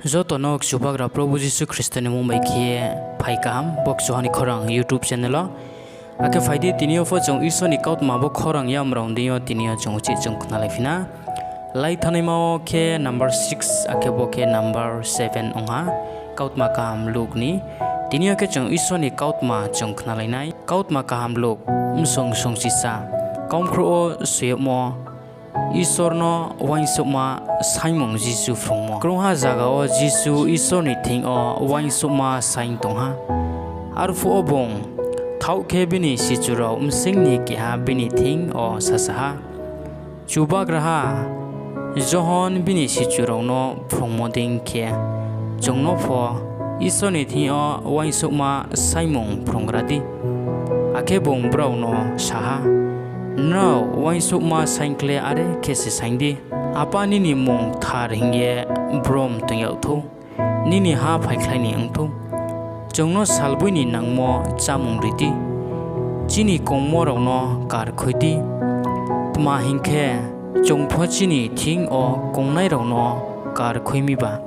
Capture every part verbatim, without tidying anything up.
Joto no Chubagra Probhu Jisu Khristo ni mmung bai khe phai kaham, bo Kchuha ni Khorang YouTube channel o. Akhe phai di, tini yo pho chung Isor ni kautma bo khorang yamrao ni deing yo tini yo chung uchih chung khnalaiphi na. Lai thanaima wo khe number six, akhe bo khe number seven ong ha, kautma kaham Luk ni. Tini yo khe chung Isor ni kautma chung khnalai nai. Kautma kaham Luk, bsong songchisa. Kaumkhrouh wo soi yagmo, Isor no uaingsouhma saingmung Jisu phrungmo. Krungha zaga wo Jisu Isor ni thing yo uaingsouhma saing tong ha. Arphuh wo bung thaoh khe bini sichu rao bsing ni keha bini thing yo sasa ha, Chubagraha, Johon bini sichu rao no phrungmo dei khe, chung no pho Isor ni thing yo uaingsouhma saingmung phrunggra di. Akhe bung brao no sa ha, Nrao uaingsouhma saing khle are khe se saing di, ‘Apa, nini mmung kthar hing ye brom toing yag thou, nini ha phaikhlai ni ong thou. Chung no salboi ni nangmo chámung ri di. Chini kongmo rao no kar khui di, tma hing khe, chung pho chini thing yo kongnai rao no kar khui miba.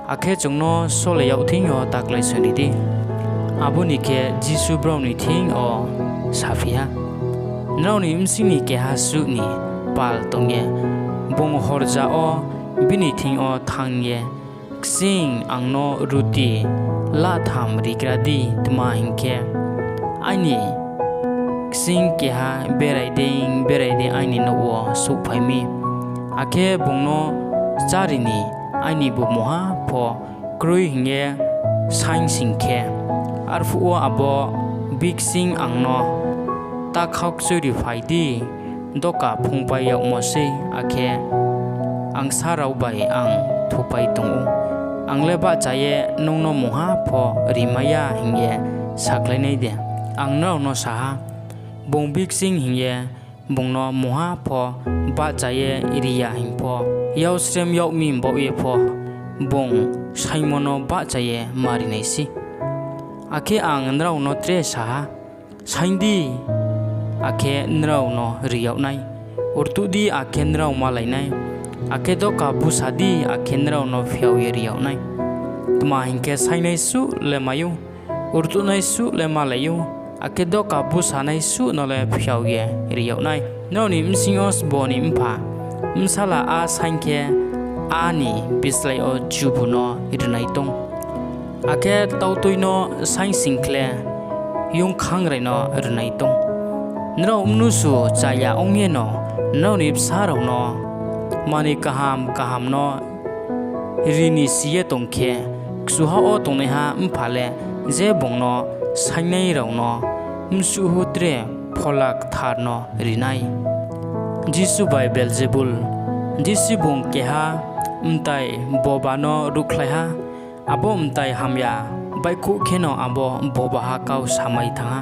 Akhe chung no sole yag thing yo ta kláisoingri di.’ Abo ni khe Jisu brao ni thing yo saphi ha, Nrao ni bsing ni keha suh ni pal tong ye, bung horja wo bini thing yo thanng ye, ‘Kching, ang no ruti lahtham rigra di; tma hing khe, aini kching keha berai dei berai dei aini nouh wo souhphai mi, akhe bung no chári ni aini bu mungha pho kroi’ hing ye saing sing khe. Arphuh wo abo bikching, ‘Ang no ta khaukchoiriphai di, doka phungpai yagmo sei, akhe angsa rao bai ang thupai tong ou, ang le bahcha ye nung no mungha pho rimai ya’ hing ye sakhlai nai de? Ang nrao no sa ha, bung bikching hing ye bung no mungha pho bahcha ye ri ya hing pho, yausrem yag mi baoh ye pho bung saingmo no bahcha ye ma ri nai sei. Akhe ang nrao no tre sa ha, saing di, akhe nrao no ri yag nai; rtuh di, akhe nrao malai nai; akhe doka busa di, akhe nrao no phiao ye ri yag nai. Tma hing khe, saingnai suh le mai ou, rtuhnai suh le malai ou, akhe doka busanai suh no le phiao ye ri yag nai. Nrao ni bsing yo sbo ni mpha bsala á saing khe, á ni bislái yo chubu no ri nai tong? Akhe tautui no saing sing khle, youngkhangrai no ri nai tong? Nrao mnusu chaya ong yeno nrao ni bsa rao no manoi kaham kaham no ri ni si ye tong khe, kchuha wo tongnaiha Mpha le je bung no saingnai rao no bsuhhu tre Phola Kthar no ri nai. Jisu bai Belzebul Jisu bung keha mtai boba no ruhkhlai ha. Abo mtai hamya baihkhouh kheno abo bobaha kau samai thanng ha,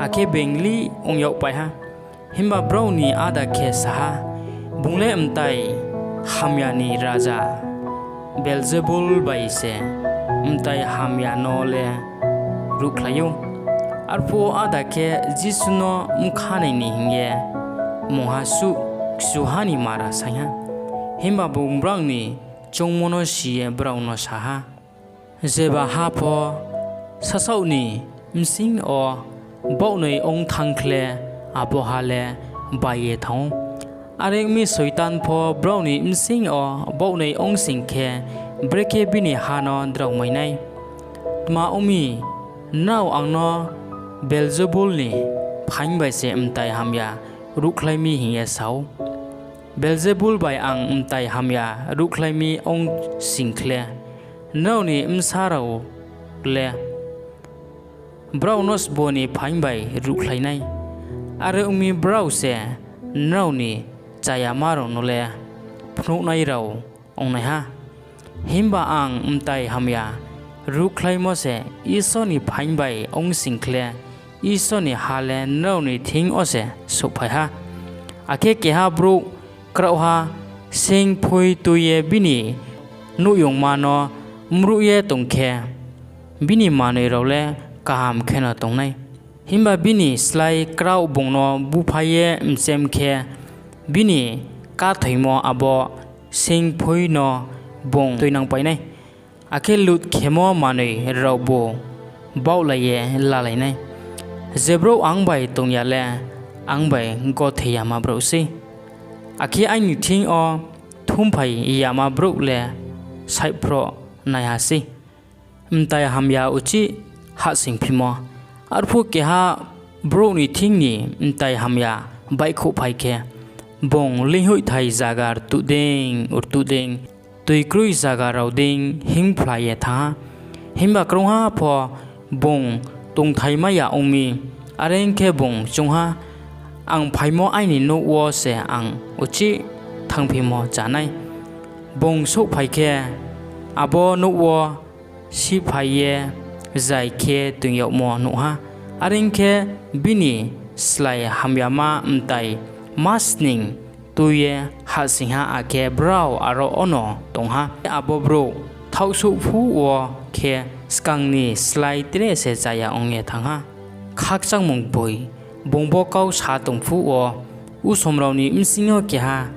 akhe being lih ong yagpai ha. Himba brao ni áda khe sa ha, Bung le mtai hamya ni raja Belzebul bai se mtai hamya no le ruhkhlai ou. Arphuh wo áda khe Jisu no bkha nai ni hing ye mungha suh kchuha ni mara saing ha. Himba bung brao ni choungmo no si ye brao no sa ha, Jeba ha pho sasaoh ni bsing yo baohnoi ong thanng khle, abo ha le bai ye thanng ou. Are ong mi, Soitan pho brao ni bsing yo baohnoi ong sing khe, brekhe bini ha no drao mai nai? Tma ong mi, nrao ang no Belzebul ni phaing bai se mtai hamya ruhkhlai mi hing ye sa ou. Belzebul bai ang mtai hamya ruhkhlai mi ong sing khle, nrao ni bsa rao le brao no sbo ni phaing bai ruhkhlai nai? Are ong mi, brao se nrao ni chayama rao no le phnuhnai rao ong nai ha. Himba ang mtai hamya ruhkhlaimo se Isor ni phaing bai ong sing khle, Isor ni ha le nrao ni thing yo se souhphai ha. Akhe keha brouh kraohha seingphoi tui ye bini nouhyongma no mruh ye tong khe, bini manoi rao le kaham kheno tong nai. Himba bini slái kraoh bung no búphai ye mchem khe, bini káthoimo abo seingphoi no bung tuinangpai nai, akhe lut khemo manoi raobu baohlai ye lalai nai. Je brouh ang bai tong ya le, ang bai gothe yama brouh sei, akhe aini thing yo thumphai yama brouh le saihphroh naiha sei. Mtai hamya uchih hahsoingphimo. Arphuh keha brouh ni thing ni mtai hamya baihkhouhphai khe, bung leinghoihthai zaga rtuh dei rtuh dei, toi kroi zaga rao dei hinngphla ye thanng ha. Himba krungha pho bung tongthai mai ya ong mi. Are ong khe, bung choung ha, ‘Ang phaimo aini nouh wo se ang uchih thanngphimo chá nai.’ Bung souhphai khe, abo nouh wo sihphai ye zai khe toing yagmo nuh ha. Are ong khe, bini slái hamyama mtai masning tui ye hahsoing ha, akhe brao aro wono tong ha. Akhe abo brouh thaohsouh phuh wo khe, skang ni slái tre se chaya ong ye thanng ha. Khakchangmung Gboi. Bung bo kau sa tong phuh wo, usom rao ni bsing yo keha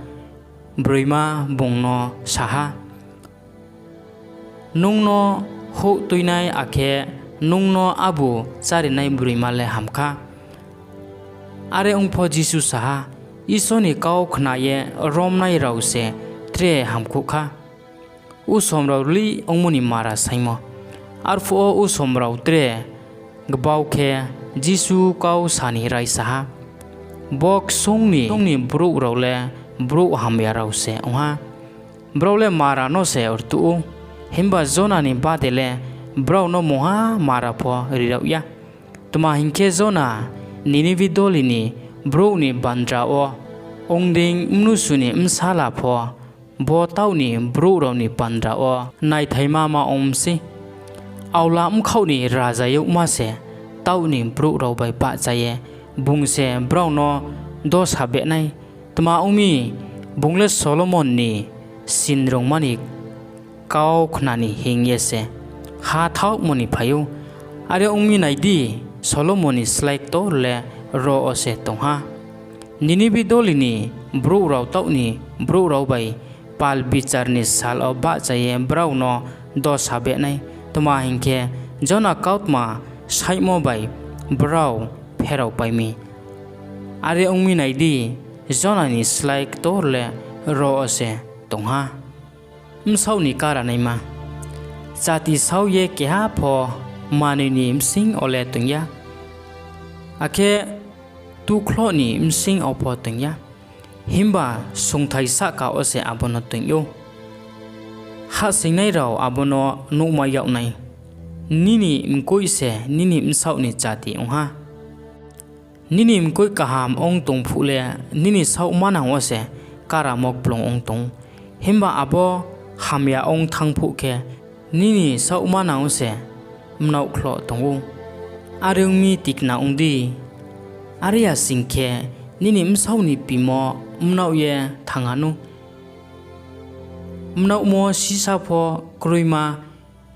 broima bung no sa ha, Nung no houh tuinai, akhe nung no ábu chárinai broima le ham kha. Are ong pho Jisu sa ha, Isor ni kau khna ye romnai rao se tre hamkuh kha. Usom rao Lih Ongmo ni Mara Saingmo. Arphuh wo usom rao tre gbau khe Jisu kau sa ni raisa ha, Bo ksung ni brouh rao le brouh hamya rao se ong ha. Brao le mara no se rtuh ou, himba Jona ni bade le brao no mungha mara pho ri yag ya. Tma hing khe, Jona Ninibi doli ni brouh ni bandra wo ong dei, Mnusu ni Bsala pho bo taoh ni brouh rao ni bandra wo naithaima ma ong mi sei. Aola bkhaoh ni raja yagma se taoh ni brouh rao bai bahcha ye bung se brao no dosa beh nai. Tma ong mi, bung le Solomon ni sinrungma ni kau khna ni hing ye se ha thaohmo ni phai ou. Are ong mi, nai di, Solomon ni slái ktor le ro wo se tong ha. Ninibi doli ni brouh rao taoh ni brouh rao bai pal bichar ni sal wo bahcha ye brao no dosa beh nai. Tma hing khe, Jona kautma saihmo bai brao pheraopai mi. Are ong mi, nai di, Jona ni slái ktor le ro wo se tong ha. Bsaoh ni Karanaima. Chati saoh ye keha pho manoi ni bsing yo le toing ya, akhe tukhloh ni bsing yo pho toing ya, himba songthai sahka wo se abo no toing ou. Hahsoingnai rao abo no nuhmai yag nai. Nini mkoih se nini bsaoh ni chati ong ha. Nini mkoih kaham ong tong phuh le, nini saoh manang wo se karamo kplung ong tong ou; himba abo hamya ong thanng phuh khe, nini saoh manang wo se mnaohkhloh tong ou. Are ong mi, tikna ong di, are ya sing khe, nini bsaoh ni pimo mnaoh ye thanng wanou. Mnaohmo sisa pho kroima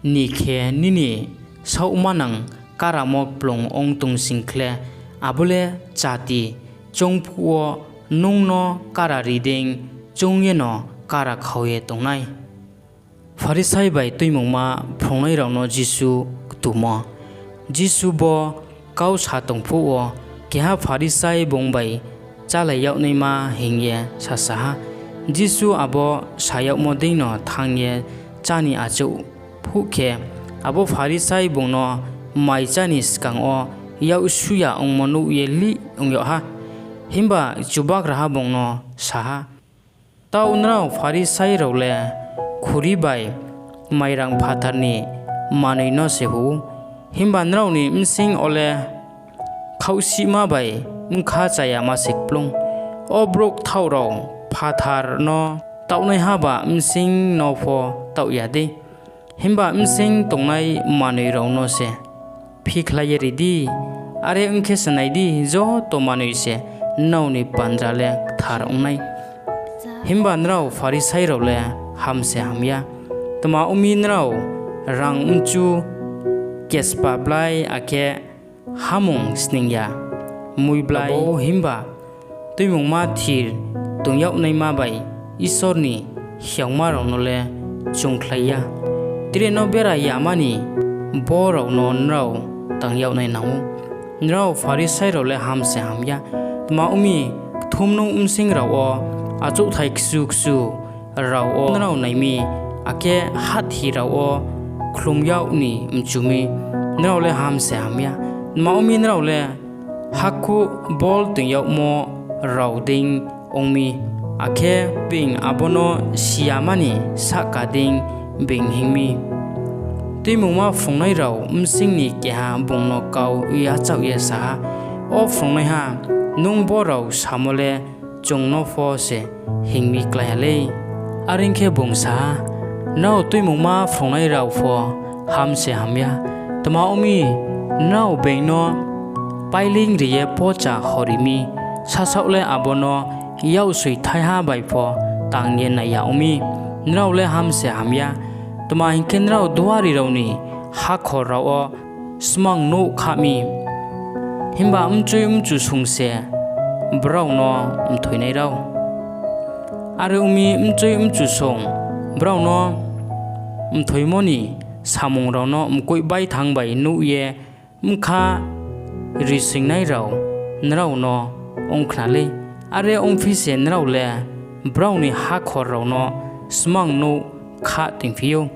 ni khe nini saoh manang karamo kplung ong tong sing khle, abo le chati choung phuh wo nung no kara ri dei choung yeno kara khau ye tong nai. Pharisai bai Tuimungma Phrungnai rao no Jisu Ktumo. Jisu bo kau sa tong phuh wo, keha Pharisai bung bai chálai yag naima hing ye sasa ha. Jisu abo sa yagmo deino thanng ye chá ni achouh phuh khe, abo Pharisai bung no mai chá ni skang wo yak shu ya ongmo nuh ye lih ong yag ha. Himba Chubagraha bung no sa ha, Taoh nrao Pharisai rao le khuri bai mairang phathar ni manoi no se hu ou, himba nrao ni bsing yo le khaohsihma bai bkha chayama se kplung. O brouh kthaoh rao, phathar no taohnaiha ba bsing no pho taoh ya dei, himba bsing tongnai manoi rao no se phikhlai ye ri di. Are ong khe se, nai di, joto manoi se nrao ni bandra le kthar ong nai, himba nrao Pharisai rao le ham se ham ya. Tma ong mi, nrao rang mchu, kespa blai, akhe hamung sning ya, mui blai, himba Tuimungma thir tong yag naima bai Isor ni hiaoma rao no le chungkhlai ya. Tre no bera yama ni bo rao no nrao tang yag nai nang ou. Nrao Pharisai rao le ham se ham ya! Tma ong mi, kthumnouh bsing rao wo achouhthai kchu kchu rao wo nrao nai mi, akhe hahthi rao wo khlum yag ni mchu mi. Nrao le ham se ham ya! Tma ong mi, nrao le hakhouh bol toing yagmo rao dei ong mi, akhe being abo no si yama ni sahka dei being hinng mi. Tuimungma phrungnai rao bsing ni keha bung no kau yachaoh ye sa ha, O phrungnaiha, nung bo rao samo le chung no pho se hinng mi klái ha lei. Are ong khe, bung sa ha, Nrao tuimungma phrungnai rao pho ham se ham ya! Tma ong mi, nrao being no páileingri ye pocha hori mi, sasaoh le abo no yaksoi thaiha bai pho tang ye nai ya ong mi. Nrao le ham se ham ya! Tma hing khe, nrao duari rao ni hakhor rao wo smangnouh khah mi, himba mchoi-mchusung se brao no mthoinai rao. Are ong mi, mchoi-mchusung brao no mthoimo ni samung rao no mkoih baithang bai nuh ye bkha risoingnai rao nrao no ong khna lei. Are ongphi se, nrao le brao ni hakhor rao no smangnouh khah toingphi ou.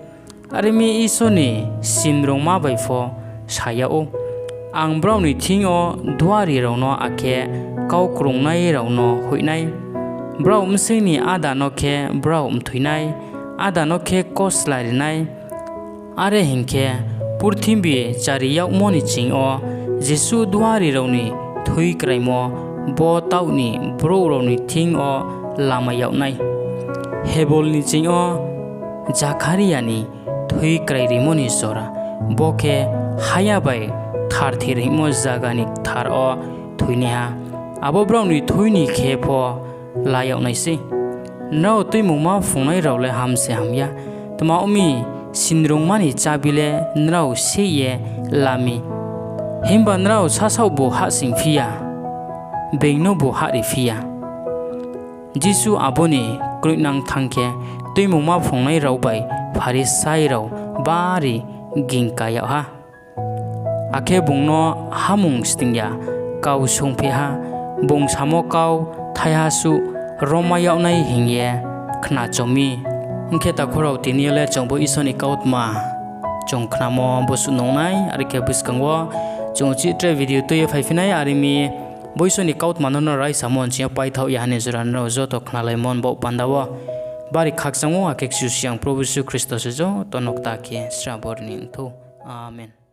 Are ong mi, Isor ni sinrungma bai pho sa yag ou, ‘Ang brao ni thing yo duari rao no, akhe kau krungnai rao no hoih nai. Brao bsing ni áda no khe brao mthoi nai, áda no khe kosla ri nai.’ Are hing khe, purthimbi chari yagmo ni nching yo jesuh duari rao ni thui kraimo bo taoh ni brouh rao ni thing yo lamai yag nai. Hebol ni nching yo Zakharia ni thui krairimo ni jora, bo khe haya bai Ktharther hingmo zaga ni kthar wo thoinaiha, abo brao ni thui ni khe pho la yag nai sei. Nrao tuimungma phrungnai rao le ham se ham ya! Tma ong mi, sinrungma ni chabi le nrao seih ye la mi, himba nrao sasaohbu hahsoingphi ya, being nobu hahriphi ya. Jisu abo ni knoihnang thanng khe, Tuimungma phrungnai rao bai Pharisai rao bari gingka yag ha, akhe bung no hamung sning ya kau swunngphi ha. Bung samo kau thaiha suh romai yag nai hing ye khnacho mi. Ong khe, takhu rao, tini yo le chung bo Isor ni kautma chung khnamo bo suh nung nai. Are khe buskang wo chung uchih tre video tui ye phaiphi nai. Are ong mi, bo Isor ni kautma no nrao raisamo nching yo paithaoh ya ha ni jora nrao joto khnalaimo ni baoh panda wo bari khakchang ou. Akhe Kchusoyang Probhu Jisu Khristo se joto no kta khe srabo ri ni ong thou. Amen.